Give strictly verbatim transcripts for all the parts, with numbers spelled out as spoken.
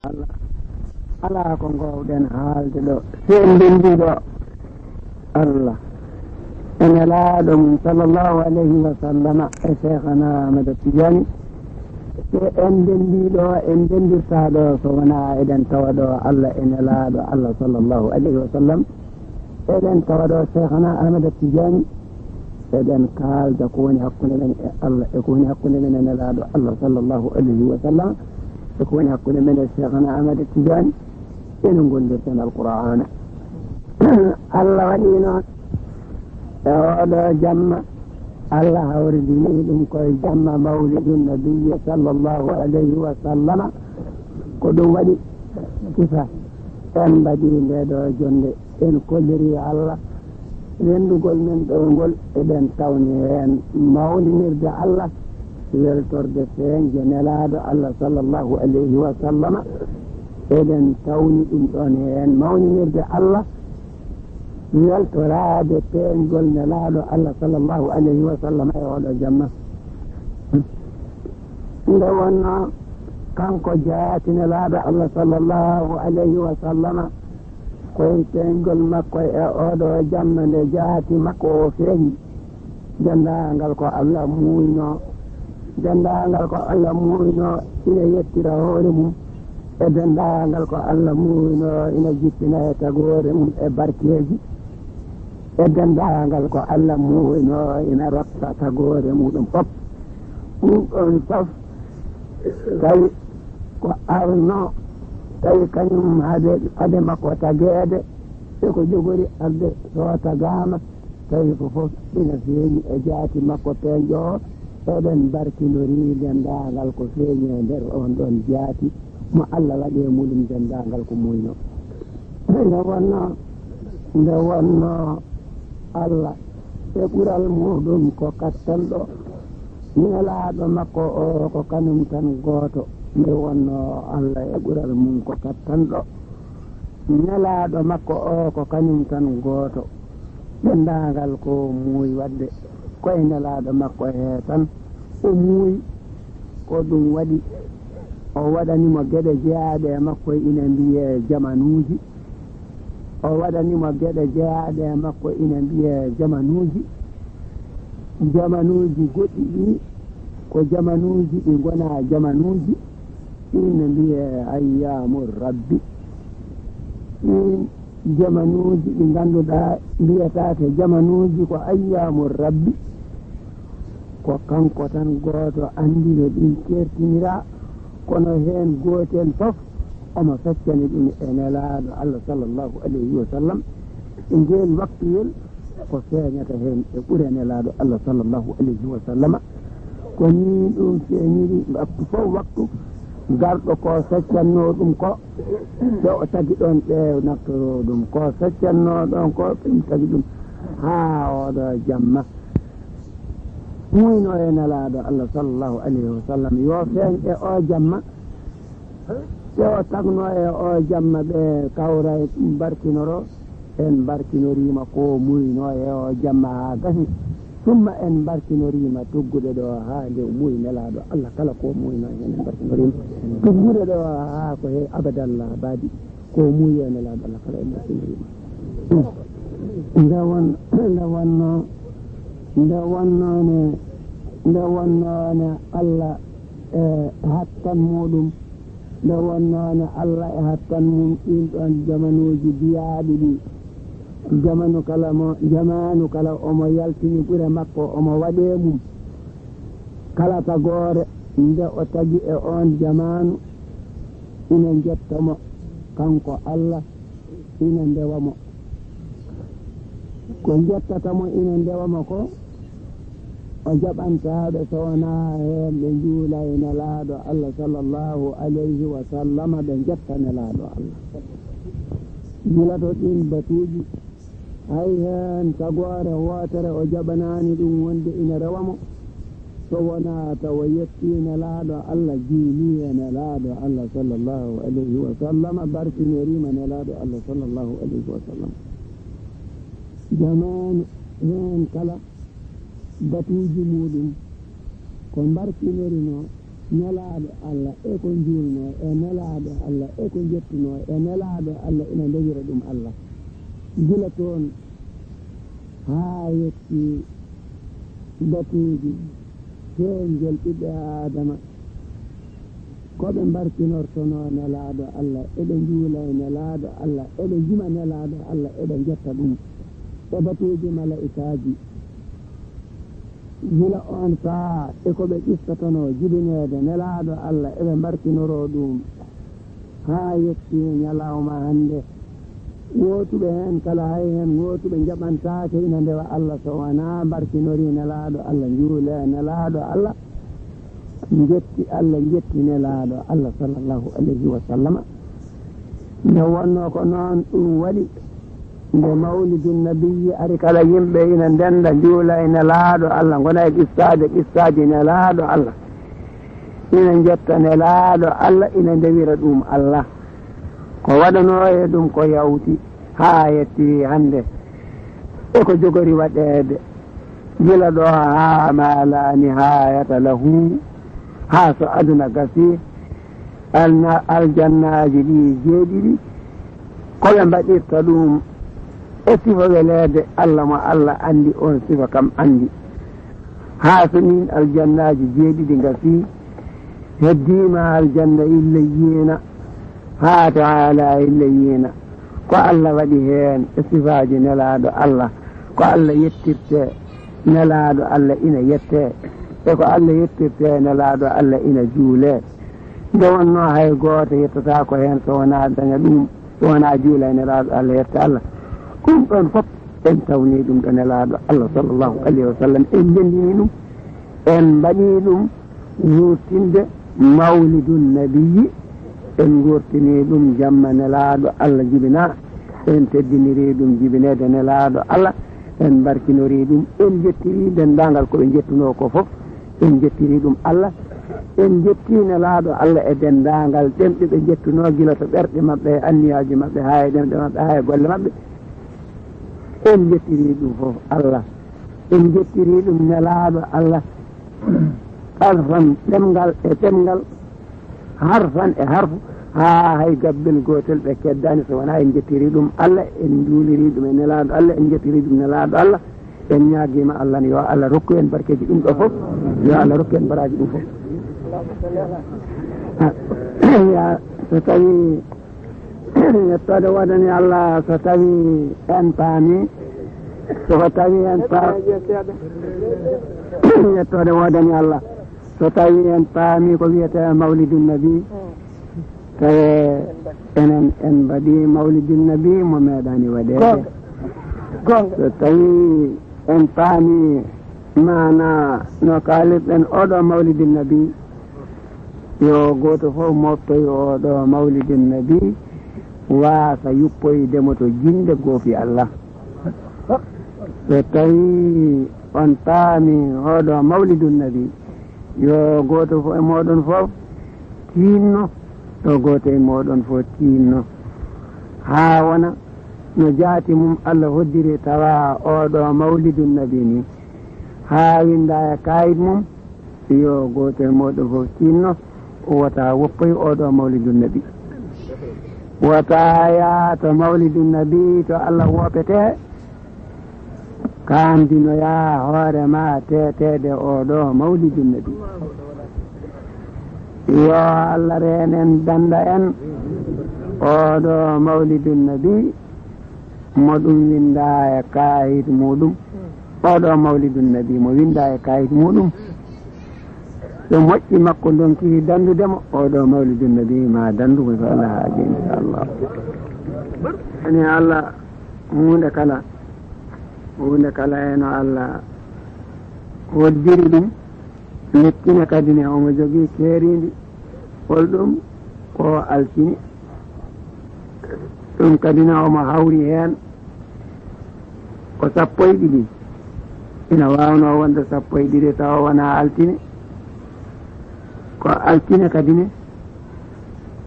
Allah. Alaa ko ngoowɗen haalde ɗo. Si en ndenndii ɗo Allah e Nelaaɗo mum, sallallahu alayhi wa sallama, e Seekhana Ahmada Tijaani, si en ndenndii ɗo, en ndenndirtaa ɗo so wonaa eɗen tawa ɗo Allah e Nelaaɗo Allah, sallallahu alayhi wa sallam. Eɗen tawa ɗo Seekhana Ahmada Tijaani, eɗen kaalda ko woni hakkunde men e Allah, e ko woni hakkunde men e Nelaaɗo Allah, sallallahu alayhi wa sallam, e ko woni hakkunde men e Seekhana Ahmada Tijaani, ene ngonndirten Alqur'aana. Allah waɗi noon e oɗo jamma, Allah hawridini ɗum koye jamma Mawlidu Nabiyyi, sallallahu alayhi wa sallama. Ko ɗum waɗi kisa en mbaɗi nde ɗo jonnde. En kolliri Allah renndugol men ɗo ngol, eɗen tawni heen mawninirde Allah, weltorde feeñde Nelaaɗo Allah, sallallahu alayhi wa sallama. Eɗen tawni ɗum ɗoon heen mawninirde Allah, weltoraade peeñgol Nelaaɗo Allah, sallallahu alayhi wa sallama, e oɗo jamma. Nde wonnoo kanko jaati Nelaaɗo Allah, sallallahu alayhi wa sallama, koye peeñgol makko e oɗo jamma, nde jaati makko o feeñi, denndaangal ko Allah muuyno, denndaangal ko Allah muuyno ina yettira hoore mum, e denndaangal ko Allah muuyno ina jippina e tagoore mum e barkeeji, e denndaangal ko Allah muuyno ina rotta tagoore muɗum fof. Ɗum ɗoon fof tawi ko arno, tawi kañum hade, hade makko tageede, e ko jogori arde so tagaama, tawi ko fof ina feeñi e jaati makko peeñɗo o. Eɗen mbarkinori denndaangal ko feeñi e nder oon ɗoon jaati mo Allah waɗi e muɗum denndaangal ko muuyno. Nde wonnoo, nde wonnoo Allah e ɓural muɗum ko kattanɗo, Nelaaɗo makko o ko kanum tan gooto. Nde wonnoo Allah e ɓural mum ko kattanɗo, Nelaaɗo makko o ko kanum tan gooto. Denndaangal ko muuyi waɗde, ko e Nelaaɗo makko hee tan o muuyi. Ko ɗum waɗi o waɗani mo geɗe jeyaaɗe e makko ina mbiyee jamanuuji. O waɗani mo geɗe jeyaaɗe e makko ina mbiyee jamanuuji. Jamanuuji goɗɗi ɗi ko jamanuuji ɗi ngonaa jamanuuji, ɗiin ne mbiyee ayyaamu Rabbi. Ɗiin jamanuuji ɗi ngannduɗaa mbiyetaake jamanuuji, ko ayyaamu Rabbi. Ko kanko tan gooto anndi no ɗin keertiniraa, kono heen gootel fof omo feccani ɗum e Nelaaɗo Allah, sallallahu alayhi wa sallam. E ngeel waktuyel ko feeñata heen e ɓure Nelaaɗo Allah, sallallahu alayhi wa sallama. Ko nii ɗum feeñiri waktu fof waktu, garɗo ko feccannoo ɗum ko, ɓe o tagi ɗoon ɓe naftoroo ɗum. Ko feccannoo ɗoon ko, ɓe tagi ɗum haa oɗo jamma. Muuyno e Nelaaɗo Allah, sallallahu alayhi wa sallam, yo feeñ e o jamma. Ɓe o tagnoo e o jamma, ɓe kawra e ɗum barkinoro. En mbarkinoriima ko muuyno e o jamma haa gasi. Summa en mbarkinoriima tuggude ɗo haa nde muuyi Nelaaɗo Allah, kala ko muuyno heen en mbarkinoriima. Tuggude ɗo haa ko he abadal abadi, ko muuyi e Nelaaɗo Allah kala en mbarkinoriima. Nde won-, nde wonnoo, nde wonnoo ne, nde wonnoo ne Allah e hattan muɗum, nde wonnoo ne Allah e hattan mum ɗiin ɗoon jamanuuji biyaaɗi ɗi, jamanu kala mo, jamaanu kala omo yaltini ɓure makko, omo waɗee mum. Kala tagoore nde o tagi e oon jamaanu, ina njetta mo kanko Allah, ina ndewa mo. Ko njettata mo ina ndewa mo ko, o jaɓantaa ɓe so wonaa heen ɓe njuula e Nelaaɗo Allah, sallallahu alayhi wa sallama, ɓe njetta Nelaaɗo Allah. Gila to ɗiin batuuji, hay heen tagoore wootere o jaɓanaani ɗum wonde ina rewa mo, so wonaa tawa yettii Nelaaɗo Allah, juulii e Nelaaɗo Allah, sallallahu alayhi wa sallama, barkinoriima Nelaaɗo Allah, sallallahu alayhi wa sallam. Jamaanu heen kala batuuji muɗum ko mbarkinorinoo, Nelaaɗo Allah e ko njuulnoo e Nelaaɗo Allah e ko njettunoo e Nelaaɗo Allah ina ndewira ɗum Allah. Gila toon haa yetti batuuji peeñgel ɓiɓɓe Aadama, ko ɓe mbarkinortonoo Nelaaɗo Allah, eɓe njuula e Nelaaɗo Allah, eɓe njima Nelaaɗo Allah, eɓe njetta ɗum e batuuji malaa'ikaaji. Gila oon sahaa e ko ɓe qistotonoo jibineede Nelaaɗo Allah, eɓe mbarkinoroo ɗum haa yetti ñalawma hannde. Wootuɓe heen kala, hay heen wootuɓe njaɓantaake ina ndewa Allah so wonaa mbarkinorii Nelaaɗo Allah, njuulee Nelaaɗo Allah, njetti Allah, njetti Nelaaɗo Allah sallallahu alayhi wa sallama. Nde wonnoo ko noon ɗum waɗi, nde Mawlidun Nabiyyi ari kala, yimɓe ina ndennda, njuula e Nelaaɗo Allah, ngona e qissaade qissaaji Nelaaɗo Allah, ina njetta Nelaaɗo Allah, ina ndewira ɗum Allah. Ko waɗanoo e ɗum ko yawti haa yetti hannde, e ko jogori waɗeede, gila ɗo haa maa laa nihaayata lahu, haa so aduna gasi, alna-, aljannaaji ɗi jeeɗiɗi, ko ɓe mbaɗirta ɗum e sifa weleede Allah mo Allah anndi, oon sifa kam anndi. Haa so niin aljannaaji jeeɗiɗi ngasii, heddiima aljanna illa yiina, haa to haala illa yiina. Ko Allah waɗi heen e sifaaji Nelaaɗo Allah, ko Allah yettirtee, Nelaaɗo Allah ina yettee, e ko Allah yettirtee, Nelaaɗo Allah ina juulee. Nde wonnoo hay gooto yettotaako heen so wonaa daña ɗum, so wonaa juula e Nelaaɗo Allah, yetta Allah. Ɗum ɗoon fof en tawnii ɗum ɗo Nelaaɗo Allah sallallahu alayhi wa sallam, en ndenndinii ɗum, en mbaɗii ɗum wuurtinde Mawlidun Nabiyyi, en nguurtinii ɗum jamma Nelaaɗo Allah jibinaa, en teddinirii ɗum jibineede Nelaaɗo Allah, en mbarkinorii ɗum, en njettirii denndaangal ko ɓe njettunoo ko fof, en njettirii ɗum Allah, en njettii Nelaaɗo Allah e denndaangal ɗemɗe ɓe njettunoo gila to ɓerɗe maɓɓe e anniyaaji maɓɓe, haa e ɗemɗe maɓɓe, haa e golle maɓɓe. En njettirii ɗum fof Allah, en njettirii ɗum Nelaaɗo Allah, harfan ɗemngal e ɗemngal, harfan e harfu, haa hay gabbel gootel ɓe keddaani so wonaa en njettirii ɗum Allah, en njuulirii ɗum e Nelaaɗo Allah, en njettirii ɗum Nelaaɗo Allah, en ñaagiima Allah ne yo Allah rokku en barkeeji ɗum ɗo fof, yo Allah rokku en baraaji ɗum fof. Ah, ya, so tawii yettoode woodani Allah, so tawii en paami, so ko tawii en pa-, yettoode woodani Allah, so tawii en paami ko wiyetee Mawlidun Nabi, tawi enen en mbaɗii Mawlidun Nabi mo meeɗaani waɗeede. Goonga. Goonga. So tawii en paami maanaa no kaalirɗen oo ɗoo Mawlidun Nabi, yo gooto fof moftoy oo ɗoo Mawlidun Nabi, waasa yuppoyde mo to jinnde goopi Allah. So tawii on paami oo ɗoo Mawlidun Nabi, yo gooto fof e mooɗon fof tiinno, yo gooto e mooɗon fof tiinno, haa wona no jaati mum Allah hoddiri tawa oo ɗoo Mawlidun Nabi ni, haa winnda e kaayit mum, yo gooto e mooɗon fof tiinno, wota woppoy oo ɗoo Mawlidun Nabi. Wota yaa to Mawlidun Nabi to Allah woopetee, kaandinoyaa hoore ma teeteede oo ɗoo Mawlidun Nabi. Yo Allah reen en, dannda en, oo ɗoo Mawlidun Nabi, mo ɗum winndaa e kaayit muuɗum, oo ɗoo Mawlidun Nabi mo winndaa e kaayit muuɗum, so moƴƴi makko ndonki danndude mo, oo ɗoo Mawlidun Nabi ma danndu mo, so Allah haajii, inchallah. Ani Allah, huunde kala, huunde kala e no Allah hoddiri ɗum, lekkine kadi ne omo jogii keeriindi, holɗum ko altine. Ɗum kadi ne omo hawri heen ko sappo e ɗiɗi. Ina waawnoo wonde sappo e ɗiɗi tawa wonaa altine. Ko altine kadi ne,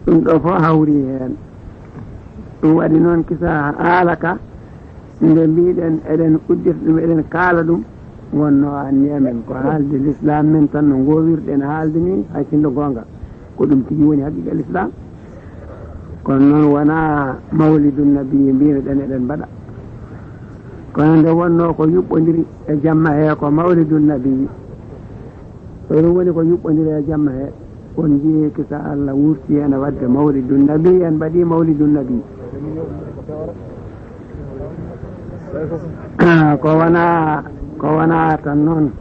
ɗum ɗo fof hawri heen. Ɗum waɗi noon kisa haala ka, nde mbiɗen eɗen uddirta ɗum, eɗen kaala ɗum, Wonno anniya men ko haalde l'islam men tan no ngoowirɗen haalde ni, hay sinno goonga ko ɗum tigi woni haqiqa l'islam. Kono noon wonaa mawlidu nabi mbiimeɗen eɗen mbaɗa. Kono nde wonno ko yuɓɓondiri e jamma he ko mawlidu nabi. Ko ɗum woni ko yuɓɓondiri e jamma he. On njiyii kisa Allah wurti ene waɗde mawlidu nabi, en mbaɗi mawlidu nabi. Ko wonaa, ko wonaa tan noon.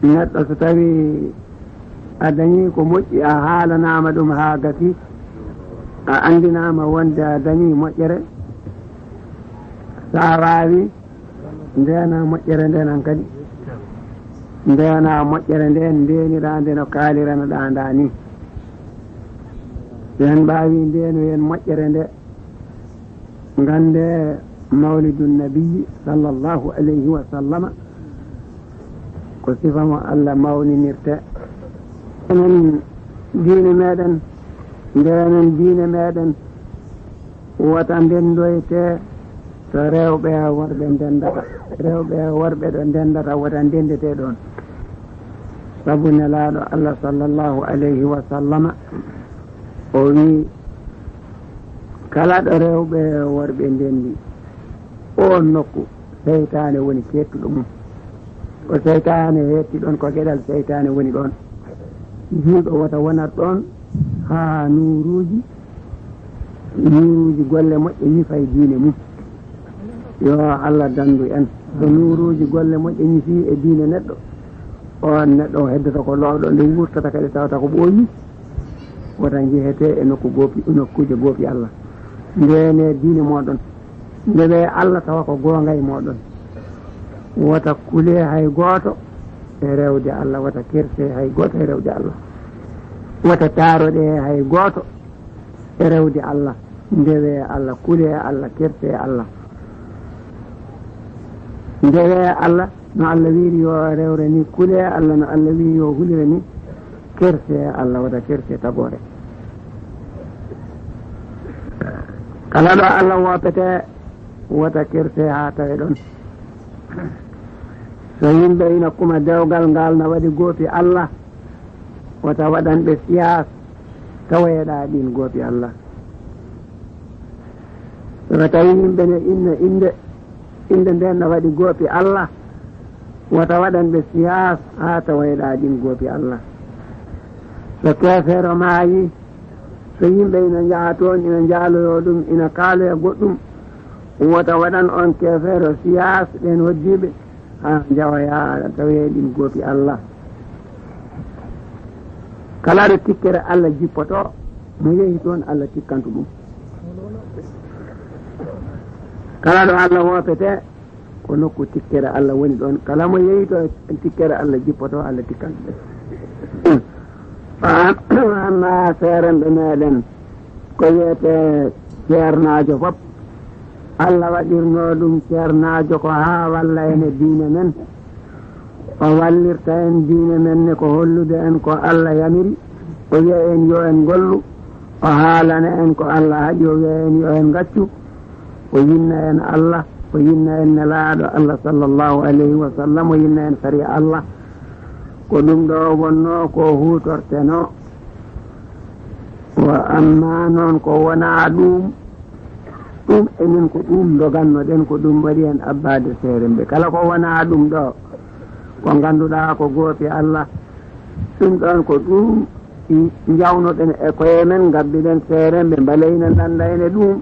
Neɗɗo so tawii a dañii ko moƴƴi, a haalanaama ɗum haa gasi, a anndinaama wonde a dañii moƴƴere, so a waawi, ndeena moƴƴere nden an kadi. Ndeena moƴƴere nden, ndeenira nde no kaaliranoɗaa nda ni. So en mbaawi ndeenoyen moƴƴere nde, ngannde mawlidu nabi sallallahu alayhi wa sallama ko sifa mo Allah mawninirte. Enen diine meɗen, ndeenen diine meɗen, wota ndenndoyte to rewɓe e worɓe ndenndata. Rewɓe e worɓe ɗo ndenndata, wota ndenndete ɗoon. Sabu Nelaaɗo Allah sallallahu alayhi wa sallama, o wii, kala ɗo rewɓe e worɓe ndenndi, oon nokku, seytaane woni keettuɗo mum. Ko seytaane heetti ɗoon, ko geɗal seytaane woni ɗoon. Juulɗo wota wonat ɗoon haa nuuruuji, nuuruuji golle moƴƴe ñifa e diine mum. Yo Allah danndu en. So nuuruuji golle moƴƴe ñifii e diine neɗɗo, oon neɗɗo o heddoto ko looɗo, nde wurtata kadi tawata ko ɓooyi. Wota njehetee e nokku goopi, nokkuuje goopi Allah. Ndeenee diine mooɗon. Ndewee Allah tawa ko goonga e mooɗon. Wota kulee hay gooto e rewde Allah, wota kersee hay gooto e rewde Allah. Wota taaroɗee hay gooto e rewde Allah. Ndewee Allah, kulee Allah, kersee Allah. Ndewee Allah, no Allah wiiri yo rewre ni, kulee Allah, no Allah wiiri yo hulire ni, kersee Allah, wota kersee tagoore. Kala ɗo Allah woppetee, wota kersee haa tawe ɗoon. So yimɓe ina kuma dewgal ngal na waɗi goopi Allah, wota waɗan ɓe siyaas tawoyeɗaa ɗiin goopi Allah. So tawi yimɓe ne inna innde, innde nden na waɗi goopi Allah, wota waɗan ɓe siyaas haa tawoyeɗaa ɗiin goopi Allah. So keefeero maayi, so yimɓe ina njaha toon, ina njaaloyoo ɗum, ina kaaloya goɗɗum, wota waɗan oon keefeero siyaas ɓeen hoɗdiiɓe, haa njawoya tawee ɗiin goopi Allah. Kala ɗo tikkere Allah jippotoo, mo yehi toon Allah tikkanto ɗum. Kala ɗo Allah woppetee, ko nokku tikkere Allah woni ɗoon. Kala mo yehi to tikkere Allah jippotoo, Allah tikkanto ɗum. Amma seerenɓe meɗen, ko wiyetee ceernaajo fof, Allah waɗirnoo ɗum ceernaajo ko haa walla en e diine men. O wallirta en diine men ne ko hollude en ko Allah yamiri, o wiya en yo en ngollu, o haalana en ko Allah haɗi, o wiya en yo en ngaccu, o yinna en Allah, o yinna en Nelaaɗo Allah sallallahu alayhi wa sallam, o yinna en sariya Allah. Ko ɗum ɗo wonnoo ko huutortenoo. Wa amma noon ko wonaa ɗum, ɗum enen ko ɗum ndogannoɗen, ko ɗum waɗi en abbaade seeremɓe. Kala ko wonaa ɗum ɗo, ko ngannduɗaa ko goopi Allah, ɗum ɗoon ko ɗum njawnoɗen e koye men, ngabbiɗen seeremɓe, mbale ina nannda en e ɗum.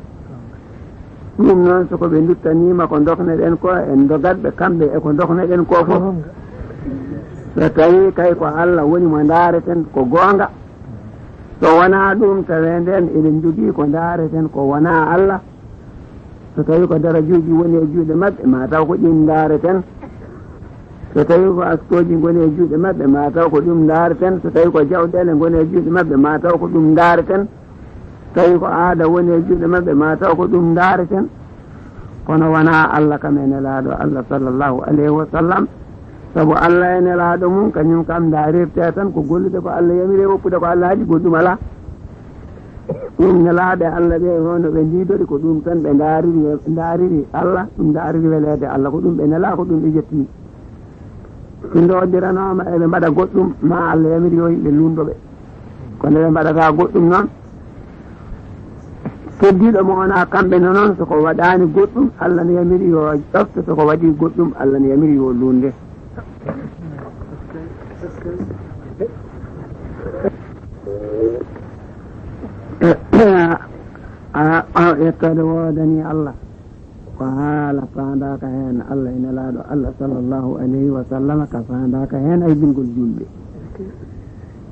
Ɗum noon, so ko ɓe nduttaniima ko ndokneɗen ko, en ndogat ɓe kamɓe e ko ndokneɗen ko fof. So tawii kay ko Allah woni mo ndaareten, ko goonga. So wonaa ɗum, tawee ndeen eɗen njogii ko ndaareten ko wonaa Allah. So tawii ko darajuuji woni e juuɗe maɓɓe, maa taw ko ɗum ndaareten. So tawii ko askooji ngoni e juuɗe maɓɓe, maa taw ko ɗum ndaareten. So tawii ko jawɗeele ngoni e juuɗe maɓɓe, maa taw ko ɗum ndaareten. Tawi ko aada woni e juuɗe maɓɓe, maa taw ko ɗum ndaareten. Kono wonaa Allah kam e Nelaaɗo Allah sallallahu alayhi wa sallam. Sabu Allah e Nelaaɗo mum, kañum kam ndaarirtee tan ko gollude ko Allah yamiri e woppude ko Allah haɗi, goɗɗum alaa. Ɗum nelaaɓe Allah ɓe, hono ɓe ndiidori, ko ɗum tan ɓe ndaariri, ɓe ndaariri Allah, ɗum ndaariri weleede Allah, ko ɗum ɓe nelaa, ko ɗum ɓe ƴetti. Ɓe ndoodiranooma eɓe mbaɗa goɗɗum, ma Allah yamiri yo yimɓe lundo ɓe. Kono ɓe mbaɗata goɗɗum noon, keddiiɗo mo wonaa kamɓe ne noon, so ko waɗaani goɗɗum, Allah ne yamiri yo ƴofte, so ko waɗi goɗɗum, Allah ne yamiri yo luunde. A, a, yettoode woodani Allah. Ko haala faandaaka heen Allah e nelaaɗo Allah sallallahu alayhi wa sallam, ka faandaaka heen aybingol julɓe.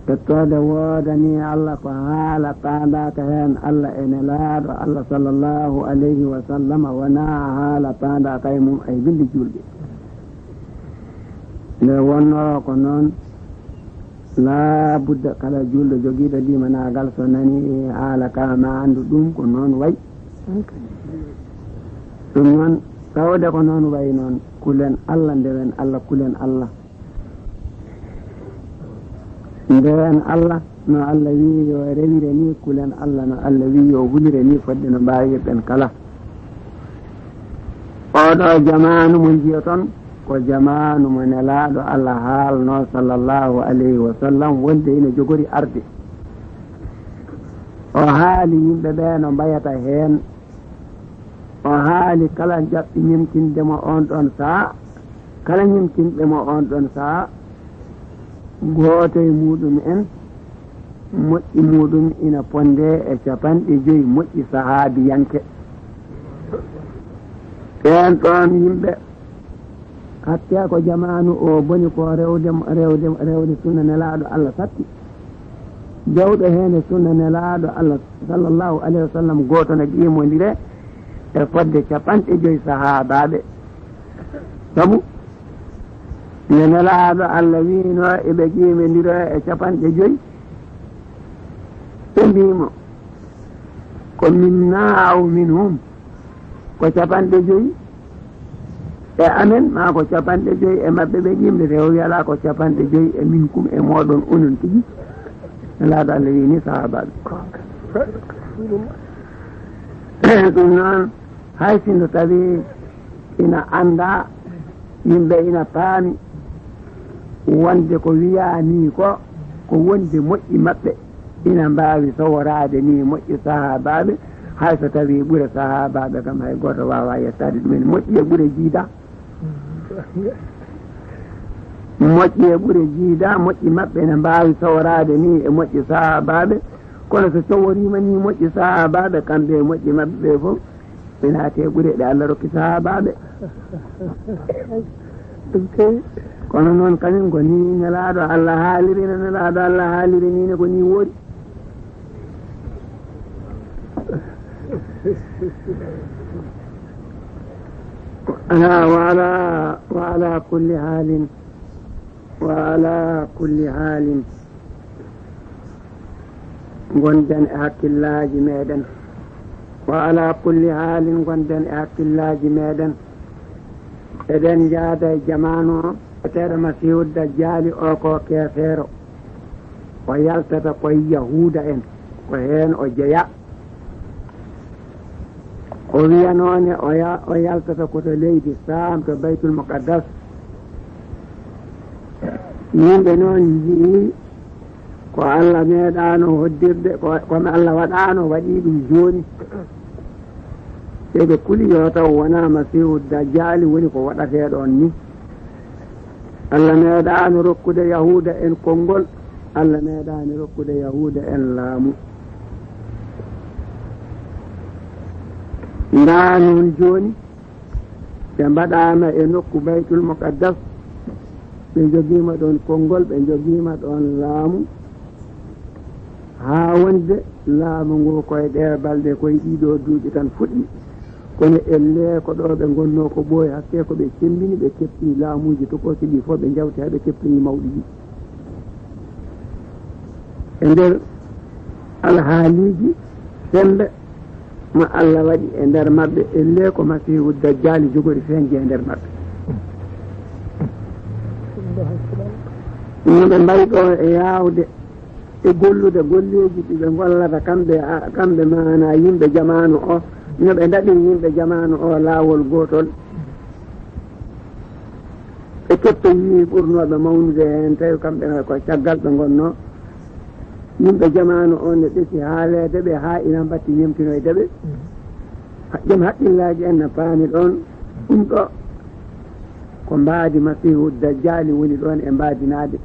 Yettoode woodani Allah ko haala faandaaka heen Allah e nelaaɗo Allah sallallahu alayhi wa sallam, wonaa haala faandaaka e mum aybinde julɓe. Nde wonnoo ko noon, laa budda kala juulɗo jogiiɗo liimanaagal, so nanii haala ka, ma anndu ɗum ko noon wayi. Ɗum noon, tawde ko noon wayi noon, kulen Allah, ndewen Allah, kulen Allah. Ndewen Allah, no Allah wiyi yo rewire ni, kulen Allah, no Allah wiyi yo hulire ni, fodde no mbaawirɗen kala. Oɗo jamaanu mo njiyoton, ko jamaanu mo nelaaɗo Allah haalno, sallallahu alayhi wa sallam, wonde ina jogori arde. O haali yimɓe ɓe no mbayata heen. O haali kala jaɓɓi ñemtinde mo on ɗon sahaa, kala ñemtinɓe mo on ɗon sahaa, gooto e muuɗum en, moƴƴi muuɗum ina fondee e capanɗe joyi moƴƴi sahaabiyanke. Ɓeen ɗoon yimɓe, hakkee ko jamaanu o boni ko rewde, rewde, rewde sunna nelaaɗo Allah satti. Jawɗo heen e sunna nelaaɗo Allah, sallallahu alayhi wa sallam, gooto na qiimondire e fodde capanɗe joyi sahaabaaɓe. Sabu nde nelaaɗo Allah wiino eɓe qiimondire e capanɗe joyi, ɓe mbii mo, ko minna aw minhum? Ko capanɗe joyi e amen, maa ko capanɗe joyi e maɓɓe ɓe qiimondire? O wiyi alaa, ko capanɗe joyi e minkum, e mooɗon onon tigi. Nelaaɗo Allah wiyi ni sahaabaaɓe. Ɗum noon, hay sinno tawii ina anndaa, yimɓe ina paami wonde ko wiyaa nii ko, ko wonde moƴƴi maɓɓe ina mbaawi soworaade nii moƴƴi sahaabaaɓe, hay so tawii ɓure sahaabaaɓe kam hay gooto waawaa yettaade ɗumen. Moƴƴi e ɓure jiidaa. Moƴƴi e ɓure jiidaa, moƴƴi maɓɓe ina mbaawi soworaade nii e moƴƴi sahaabaaɓe, kono so coworiima nii moƴƴi sahaabaaɓe, kamɓe e moƴƴi maɓɓe ɓe fof, ɓe naati e ɓure ɗe Allah rokki sahaabaaɓe. Ɗum kay. Kono noon kañum ko nii nelaaɗo Allah haaliri, no nelaaɗo Allah haaliri nii ne, ko nii woori. Alaa, wa alaa, wa alaa kulli haalin, wa alaa kulli haalin, ngonɗen e hakkillaaji meeɗen. Wa alaa kulli haalin, ngonɗen e hakkillaaji meeɗen. Eɗen njaada e jamaanu o, eteeɗo Masiihu Dajjaali o ko keefeero. O yaltata koye Yahuuda en, ko heen o jeyaa. O wiyanoo ne o ya-, o yaltata ko to leydi Saam, to Baytul Muqaddas. Yimɓe noon njiyii ko Allah meeɗaano hoddirde, ko, ko Allah waɗaano, waɗii ɗum jooni. Eɓe kuli yo taw wonaa Masiihu Dajjaali woni ko waɗatee ɗoon ni. Allah meeɗaano rokkude Yahuuda en konngol, Allah meeɗaani rokkude Yahuuda en laamu. Ndaa noon jooni, ɓe mbaɗaama e nokku Baytul Muqaddas, ɓe njogiima ɗoon konngol, ɓe njogiima ɗoon laamu, haa wonde laamu ngu ko e ɗee balɗe, ko e ɗiiɗoo duuɓi tan fuɗɗi. Kono ellee ko ɗo ɓe ngonnoo ko ɓooyi, hakkee ko ɓe cemmbini, ɓe keɓti laamuuji tokoosi ɗi fof, ɓe njawti haa ɓe keɓtini mawɗi ɗi. E nder alhaaliiji semmbe ma Allah waɗi e nder maɓɓe, ellee ko Masiihu Dajjaali jogori feeñde e nder maɓɓe. No ɓe mbayi ɗo e yaawde, e gollude golleeji ɗi ɓe ngollata kamɓe, a-, kamɓe maana yimɓe jamaanu o, no ɓe ndaɗiri yimɓe jamaanu o laawol gootol. Ɓe keppa yii ɓurnooɓe mawnude heen, tawi kamɓe ko caggal ɓe ngonnoo. Yimɓe jamaanu o ne ɓesi haaleede ɓe haa ina mbatti yemtinoyde ɓe. Joom haqqillaaji en na paami ɗoon ɗum ɗo ko mbaadi Masiihu Dajjaali woni ɗoon e mbaadinaade.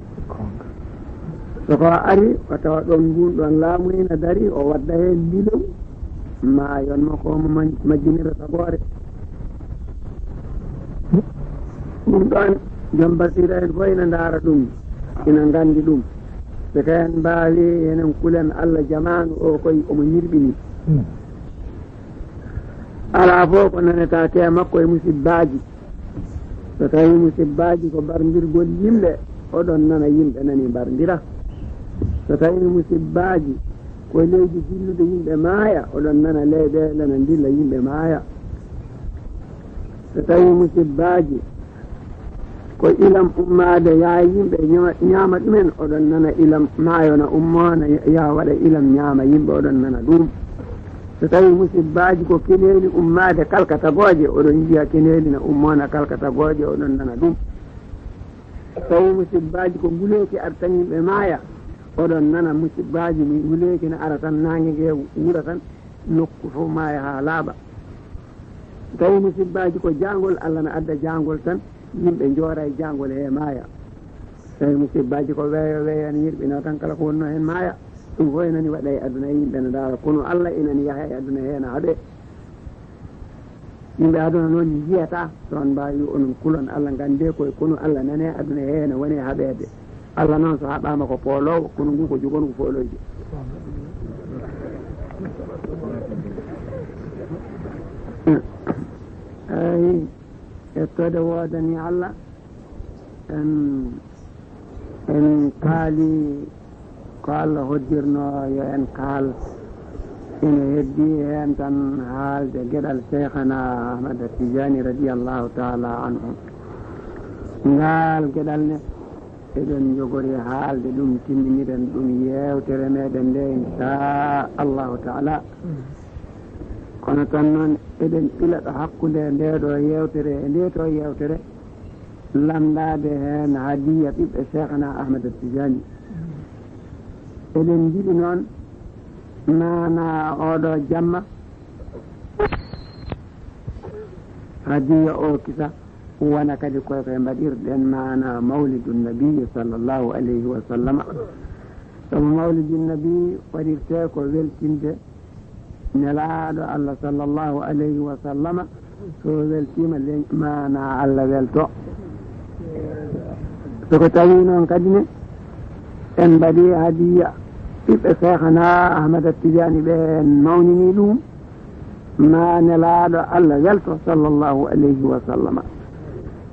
So ko ari, o tawa ɗoon nguun ɗoon laamu ina darii, o wadda heen ndilew, maayon mo ko mo man-, majjinira sagoore. Ɗum ɗoon, joom basiira en fof ina ndaara ɗum, ina nganndi ɗum. So tawi en mbaawi, enen kulen Alla jamaanu o koy omo ñirɓini. Alaa fof ko nanata te makko e musibbaaji. So tawi musibbaaji ko mbarndirgol yimɓe, oɗon nana yimɓe nani mbarndira. So tawi musibbaaji ko leydi dillude yimɓe maaya, oɗon nana leyɗeele na ndilla yimɓe maaya. So tawi musibbaaji ko ilam ummaade yaa yimɓe ña-, ñaama ɗumen, oɗon nana ilam maayo na ummoo na ya-, yaa waɗa ilam ñaama yimɓe, oɗon nana ɗum. So tawi musibbaaji ko keneeli ummaade kalka tagooje, oɗon njiya keneeli na ummoo na kalka tagooje, oɗon nana ɗum. So tawi musibbaaji ko nguleeki artan yimɓe maaya, oɗon nana musibbaaji nguleeki na ara tan, naange nge wura tan, nokku fof maaya haa laaɓa. So tawi musibbaaji ko jaangol, Alla na adda jaangol tan, yimɓe njoora e jaangol he maaya. So tawi musibbaaji ko weeyo, weeyo ene yirɓinoo tan, kala ko wonnoo heen maaya. Ɗum fof ina ni waɗa e aduna, e yimɓe ne ndaara konu Alla, ina ni yaha e aduna heen haɓe. Yimɓe aduna noon njiyata, so on mbaawi onon kulon Alla, nganndee koye konu Alla nane aduna heen woni haɓeede. Alla noon so haɓaama ko pooloowo, konu ngu ko jogongu foolooji. Eey, ettoode woodani Alla. En, en kaali ko Alla hoddirno yo en kaal. Ina heddii heen tan haalde geɗal Seykhana Ahmad Tijaani radiyallahu taala anhu. Ngaal geɗal ne, eɗen njogori haalde ɗum, timminiren ɗum yeewtere meɗen nde, inchaa Allahu taala. Kono tan noon, eɗen ɓila ɗo hakkunde nde ɗo yeewtere e nde to yeewtere, lamndaade heen hadiya ɓiɓɓe Cheikhna Ahmad Tijaani. Eɗen njiɗi noon maana oɗo jamma, hadiya o kisa wona kadi koye koye mbaɗirɗen maana mawlidu nabi sallallahu alayhi wa sallama. Sabu mawlidu nabi waɗirte ko weltinde Nelaaɗo Allah sallallahu alayhi wa sallama, so weltiima leñ maana Allah welto. So ko tawi noon kadi ne en mbaɗi hadiya ɓiɓɓe Seekhana Ahmada Tijaani ɓe, en mawnini ɗum, ma Nelaaɗo Allah welto sallallahu alayhi wa sallama.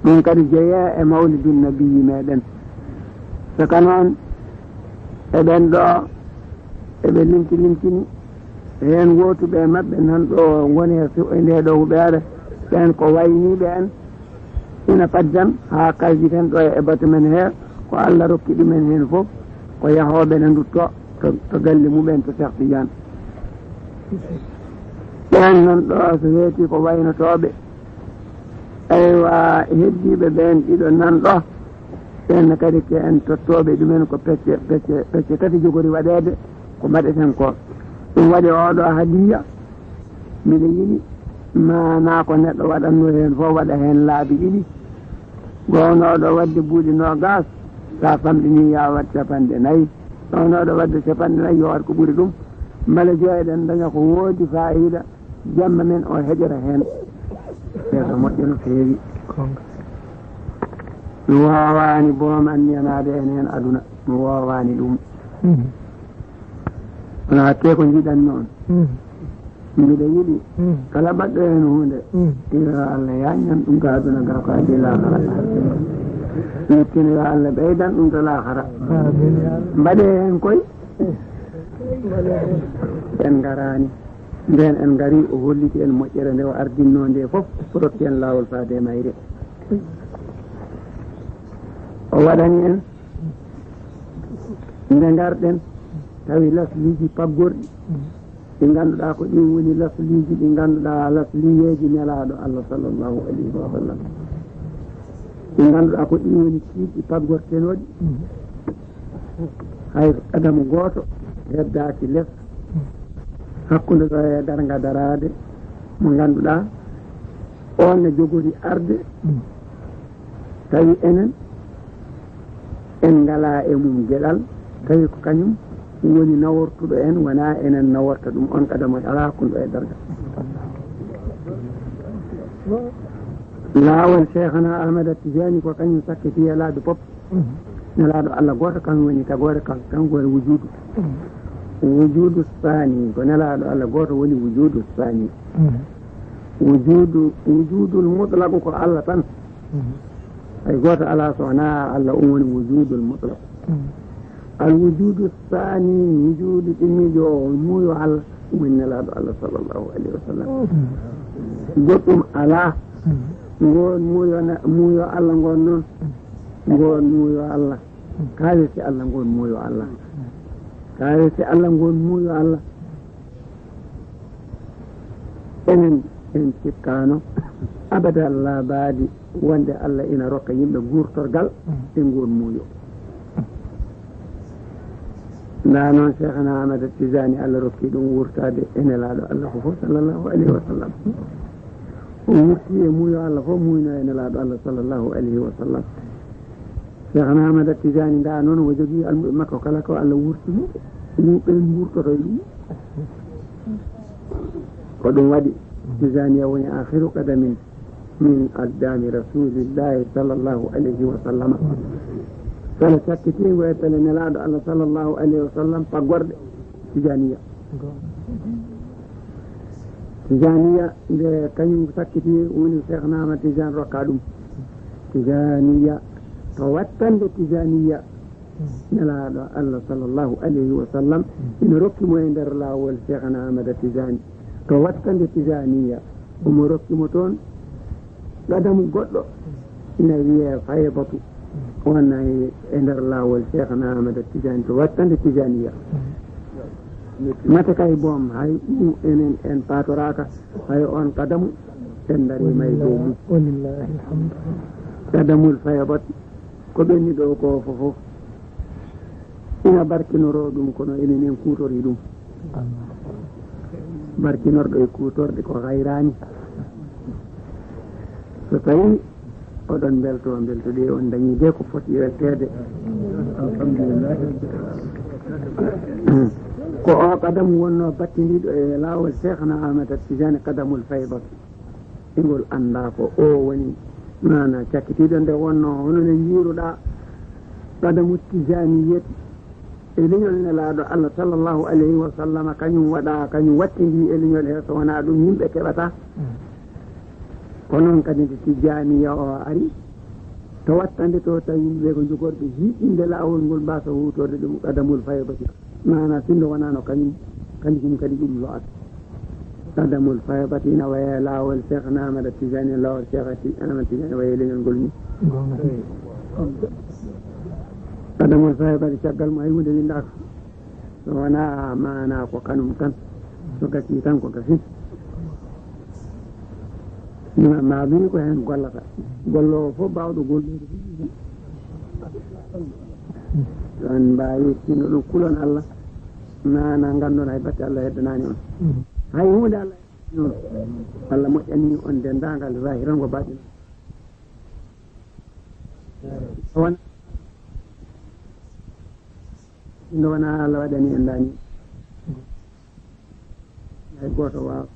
Ɗum kadi jeyaa e mawlidu nabiyi meɗen. So ka noon, eɗen ɗo, eɓe limti limtini, heen wootuɓe e maɓɓe nan ɗo ngoni e su-, e nde ɗo huɓeere, ɓeen ko wayniiɓe en, ina paddan haa kawjiten ɗo e batu men he, ko Allah rokki ɗumen heen fof, ko yahooɓe ne ndutto to, to galle mumen to Cheikh Tidiane. Ɓeen nan ɗo so weeti ko waynotooɓe, eywa, heddiiɓe ɓeen ɗiɗo nan ɗo, ɓeen kadi ko en tottooɓe ɗumen ko pecce, pecce, pecce tati jogori waɗeede ko mbaɗeten ko. Ɗum waɗi oɗo hadiya, miɗo yiɗi maanaa ko neɗɗo waɗatnoo heen fof waɗa heen laabi ɗiɗi. Gownooɗo waɗde buuɗi noogaas, so a famɗinii yo a waɗ capanɗe nayi. Gownooɗo waɗde capanɗe nayi yo waɗ ko ɓuri ɗum. Mbele jooɗeɗen daña ko woodi faayiida. Jamma men o heƴora heen. Yeeso moƴƴo no feewi. Goonga. Mi waawaani boom anniyanaade en heen aduna. Mi waawaani ɗum. Mhm. Wonaa tee ko njiɗan noon. Mhm. Mbiɗa yiɗi, mhm, kala baɗɗo heen huunde, mhm, yo Allah yaañan ɗum ka aduna ga ko adii laakara. Mettin yo Allah ɓeydan ɗum to laakara. Amiin, ya Allah. Mbaɗee heen koy. En ngaraani. Ndeen en ngarii, o holliti en moƴƴere nde o ardinnoo nde fof, o rokki en laawol faade e mayre. O waɗani en, nde ngarɗen, tawi lasliiji paggorɗi, ɗi ngannduɗaa ko ɗin woni lasliiji ɗi ngannduɗaa lasliyeeji Nelaaɗo Allah sallallahu alayhi wa sallam. Ɗi ngannduɗaa ko ɗin woni kiiɗi paggortenooɗi. Hay adamu gooto heddaaki les hakkunde ɗo e darnga daraade mo ngannduɗaa on ne jogori arde. Tawi enen en ngalaa e mum geɗal, tawi ko kañum woni nawortuɗo en, wonaa enen naworta ɗum. On kadam alaa hakkunde e darnga. Laawol Cheikhana Ahmada Tijani ko kañum sakkiti e laabi pop. Nelaaɗo Allah gooto, kan woni tagoore, kan, kan woni wujudu. Wujudu saani, ko Nelaaɗo Allah gooto woni wujudu saani. Wujudu, wujudul mutlaqu ko Allah tan. Hay gooto alaa so wonaa Allah, on woni wujudul mutlaq. Al wujudu saani, wujudu ɗimmiijo o, muuyo Allah, woni Nelaaɗo Allah sallallahu alayhi wa sallam. Goɗɗum alaa. Ngoon muuyo na-, muuyo Allah ngoon noon. Ngoon muuyo Allah. Kaalisi Allah ngoon muuyo Allah. Kaalisi Allah ngoon muuyo Allah. Enen en cikkaano abada laabaadi wonde Allah ina rokka yimɓe guurtorgal e ngoon muuyo. Ndaa noon Cheikhana Ahmada Tijani, Allah rokki ɗum wurtaade e Nelaaɗo Allah ko fof sallallahu alayhi wa sallam. O wurti e muuyo Allah fof, muuyno e Nelaaɗo Allah sallallahu alayhi wa sallam. Cheikhana Ahmada Tijani ndaa noon o jogii almuɓe makko kala ko Allah wurti mo, ɓen mburtoto e ɗum. Ko ɗum waɗi Tijaniya woni akhiru qadamin min aqdami Rasulillahi sallallahu alayhi wa sallam. Pele sakkitiingo e pele Nelaaɗo Allah sallallahu alayhi wa sallam, paggorɗe Tijaniya. Tijaniya nde kañum sakkiti woni Cheikhana Ahmad Tijani rokka ɗum. Tijaniya to wattande Tijaniya. Nelaaɗo Allah sallallahu alayhi wa sallam ina rokki mo e nder laawol Cheikhana Ahmada Tijani. To wattande Tijaniya, omo rokki mo toon qadamu goɗɗo ina wiyee faydatu. Wona e nder laawol Cheikhana Ahmada Tijani to wattande Tijaniya. Mate kay boom, hay ɗum enen en paatoraaka, hay on qadamu en ndariima e dow mum. Walillahi alhamdu. Qadamul faydati. Ko ɓenni ɗo ko fof fof ina barkinoroo ɗum, kono enen en kuutorii ɗum. Barkinorɗo e kuutorɗe ko hayraani. So tawii oɗon mbeltoo, mbeltoɗee, on ndañii de ko foti welteede. Alhamdulillah. Ko o qadamu wonnoo battindiiɗo e laawol Cheikhna Ahmad Tijani, qadamul faydati. E ngol anndaa ko o woni maana cakkitiiɗo nde wonnoo, hono no njiiruɗaa qadamu Tijaniyyati e leñol Nelaaɗo Allah sallallahu alayhi wa sallam, kañum waɗaa, kañum wattindii e leñol he, so wonaa ɗum yimɓe keɓataa. Ko noon kadi nde Tijaniya o ari to wattande to, tawi yimɓe ko jogorɓe jiiɗinde laawol ngol, mbaasa huutoreede ɗum qadamul faydati. Maana sinno wonaano kañum, kañum kadi ɗum lo'at. Qadamul faydati ina waya laawol Cheikhna Ahmada Tijani, laawol Cheikh Ti-, Ahmad Tijani waya leñol ngol ni. Qadamul faydati caggal mo hay huunde winndaaka. So wonaa maana ko kanum tan. So gasii tan ko gasii. Ɗum ma ɓe ko heen gollata. Golloowo fof baawɗo gollude. Ɗon mbaawi tinno ɗum kulon Allah. Maana nganndon hay batte Allah heddanaani on. Hay huunde Allah heddanaani on. Allah moƴƴanii on denndaangal zahiran ko baɗin. Won-, nde wonaa Allah waɗani en daani. Hay gooto waawa.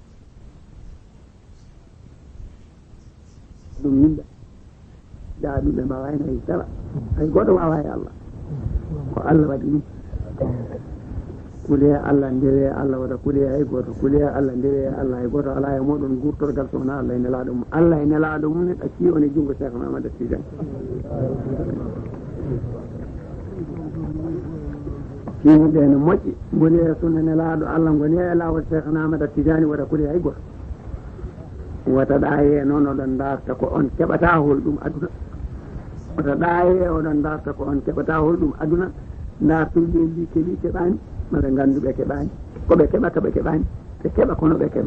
Ɗum yimɓe. Jaaduɓe mbaawaa heen hay dara. Hay gooto waawaa e Allah. Ko Allah waɗi ɗum. Kulee Allah, ndewee Allah, wota kulee hay gooto. Kulee Allah, ndewee Allah, hay gooto alaa e mooɗon guurtorgal so wonaa Allah e Nelaaɗo mum. Allah e Nelaaɗo mum ne ɗaccii on e junngo Cheikh Ahmad Tijani. Tiinuɗe no moƴƴi, ngoni e sunna Nelaaɗo Allah, ngoni e laawol Cheikh Ahmad Tijani, wota kulee hay gooto. Wota ɗaayee noon oɗon ndaarta ko on keɓataa hol ɗum aduna. Wota ɗaayee oɗon ndaarta ko on keɓataa hol ɗum aduna. Ndaartude mbi keɓii keɓaani. Maɓe nganndu ɓe keɓaani. Ko ɓe keɓata ɓe keɓaani. Ɓe keɓa kono ɓe keɓaani.